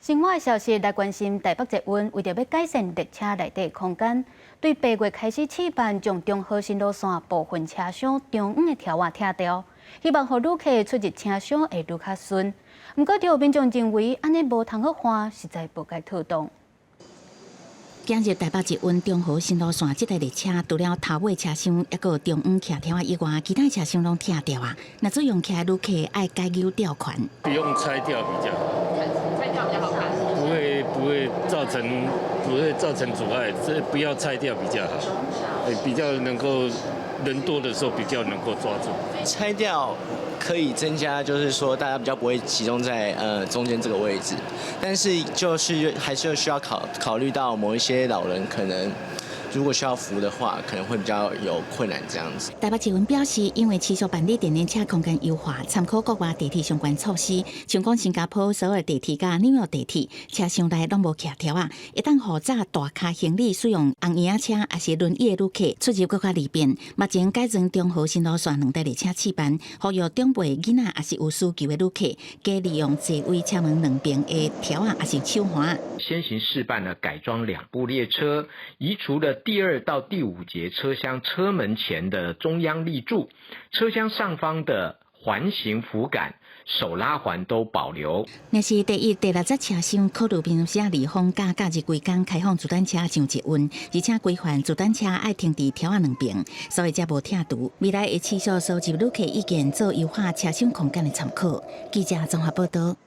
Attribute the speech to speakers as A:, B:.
A: 新聞的消息來關心台北捷運，為著欲改善列車內底空間，對8月開始試辦將中和新路線部分車廂中央的柱仔拆掉，希望予旅客出入車廂會愈較順。毋過，有民眾認為按呢無通好看，實在無該妥當。
B: 今日台北捷運中和新路線這台列車，除了頭尾車廂抑閣中央徛柱仔以外，其他車廂攏拆掉啊。若做用起來旅客愛改扭吊環。
C: 不用拆掉比較好，
D: 拆掉比較好看，
C: 不會造成阻礙，這不要拆掉比較好，比較能夠人多的時候比較能夠抓住。
E: 拆掉可以增加，就是說大家比較不會集中在中間這個位置，但是就是還是需要考慮到某一些老人可能如果需要扶的話，可能會比較有困難這樣子。
B: 台北捷運表示，因為持續辦理電聯車空間優化，參考國外地鐵相關措施，像講新加坡首爾地鐵佮紐約地鐵，車廂內攏無徛柱仔，會當予載大卡行李使用紅嬰仔車抑是輪椅的旅客出入閣較利便。目前改裝中和新路線兩台列車試辦，呼籲長輩、囡仔抑是有需求的旅客，加利用座位車門兩邊的柱仔抑是手環。
F: 先行試辦了改裝兩部列車，移除了第二到第五節車廂車門前的中央立柱，車廂上方的環形扶桿、手拉環都保留。
B: 若是第一、第六節車廂考慮平常時離峰佮假日規工開放自單車上捷運，而且規範自單車愛停佇柱仔兩邊，所以才無拆除。未來會持續收集旅客意見，做優化車廂空間的參考。記者綜合報道。